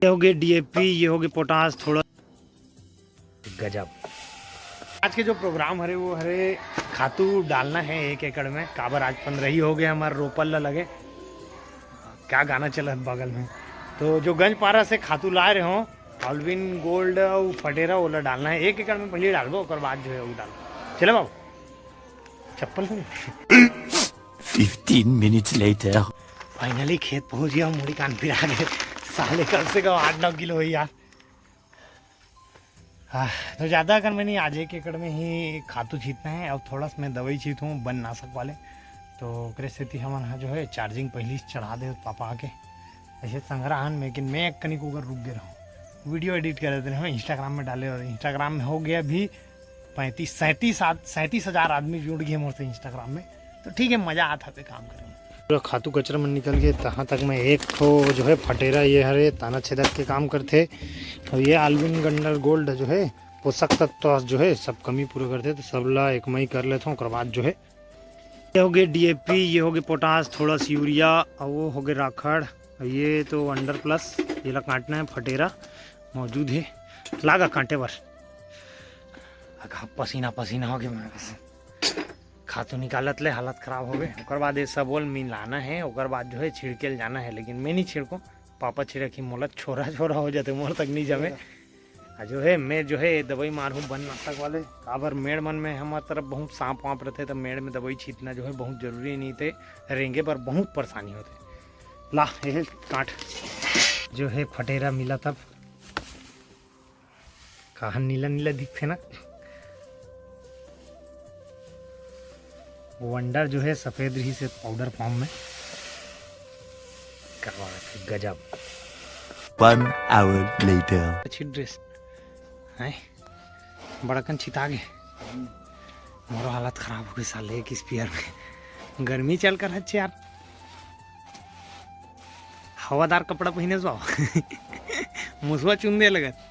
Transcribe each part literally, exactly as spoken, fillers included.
ये हो गए डीएपी, ये हो गए पोटाश, थोड़ा गजब। आज के जो प्रोग्राम हरे वो हरे खातू डालना है एक एकड़ में। काबर आज पंद्रही हो गए हमारे रोपल ला लगे। क्या गाना चलत बगल में। तो जो गंजपारा से खातू लाए रहे हो, ऑलविन गोल्ड अउ फटेरा, ओला डालना है एक एकड़ में। पहले डालबो, ओकर बाद जो है वो डाल। चले बाबू, चप्पल नहीं। Fifteen minutes later. फाइनली खेत पहुंच गया, मुड़ी कान पिरा गए। साले कम से कम आठ नौ किलो हुई यार। हाँ, तो ज़्यादा अगर मैंने आज एक एकड़ में ही खातू छीतना है, अब थोड़ा सा मैं दवाई छीतूँ बन नाशक वाले, तो ओकरे सेती हमन हा जो है चार्जिंग पहली से चढ़ा दे पापा आके। ऐसे संग्रहण में, लेकिन मैं एक कनिक अगर रुक गए रहूँ, वीडियो एडिट कर देते हैं, इंस्टाग्राम में डाले, और इंस्टाग्राम में हो गया अभी पैंतीस सैंतीस सैंतीस हज़ार आदमी जुड़ गए मोर से इंस्टाग्राम में। तो ठीक है, मज़ा आता पे काम करेंगे। पूरा खातू कचरा मन निकल गए, तहाँ तक मैं एक ठो जो है फटेरा ये हरे ताना छेदक के काम करथे, और ये आलविन गंडर गोल्ड जो है पोषक तत्व जो है सब कमी पूरा करथे, तो सब ला एक मई कर लेथों। ओकर बाद जो है ये हो गए डीएपी, ये हो गए पोटाश, थोड़ा सा यूरिया, और वो हो गए राखड़, और ये तो अंडर प्लस, ये ला काटना है, फटेरा मौजूद है, लागा काटे बर। अघा पसीना पसीना हो गए मैं बस। खातू निकालत ले हालत खराब हो गए। ओकर बाद ये सबोल मिलाना है, ओकर बाद जो है छिड़के ल जाना है, लेकिन मैं नहीं छिड़को, पापा छिड़की। मोला छोरा छोरा हो जाते, मोर तक नहीं जमे। आ जो है मैं जो है दवाई मारहूँ बन नाशक वाले, काबर मेड़ मन में हमार तरफ बहुत सांप वाप रहते, तो मेड़ में दवाई छीतना जो है बहुत जरूरी नहीं थे, रेंगे पर बहुत परेशानी होते। ला ये काट जो है फटेरा मिला तब कहाँ नीला नीला दिखथे ना। वंडर जो है सफेद रही से पाउडर फॉर्म में। क्या बात है, गजब। One hour later. अच्छी ड्रेस है, बड़कन छिता गए। मोरो हालत खराब हो गई साले एक स्पेयर में। गर्मी चल कर अच्छे यार, हवादार कपड़ा पहने जाओ। मुसवा चुन दे लगत।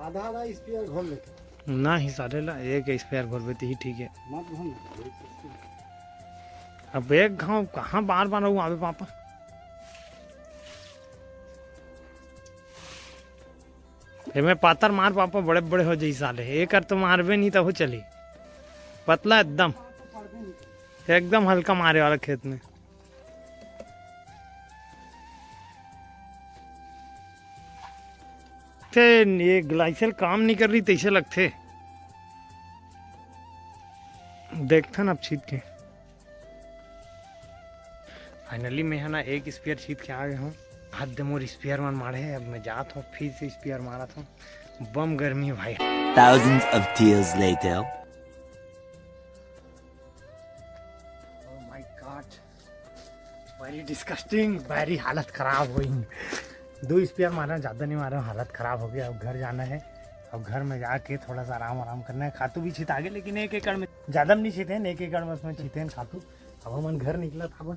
आधा आधा स्पेयर घोल लेके। ना ही साले ला, एक स्पेयर घोलबे ते ही ठीक है। मत घोल ना। अब एक घाव कहाँ बार बार आवे पापा। एमे पातर मार पापा, बड़े बड़े हो जाई साले। एक कर तो मारबे नहीं तब चली। पतला एकदम, एकदम हल्का मारे वाला खेत में। ते ये ग्लाइसेल काम नहीं कर रही तैसे लगथे। देखथन अब छीत के। फाइनली मैं है ना एक स्पेयर छीत के आ गए हूँ। हाथ दे मोर स्पेयर मन मारे है, अब मैं जात हूँ फिर से स्पेयर मारत हूँ। बम गर्मी भाई। Thousands of tears later. Oh my God, very disgusting, very हालत खराब हुई। दो स्पेयर मारे, ज़्यादा नहीं मारे, हालत खराब हो गया। अब घर जाना है, अब घर में जाके थोड़ा सा आराम आराम करना है। खातू भी छिता गए, लेकिन एक एकड़ में ज़्यादा में नहीं छीते हैं, एक एकड़ में उसमें छीते हैं खातू। अब हमन घर निकला था,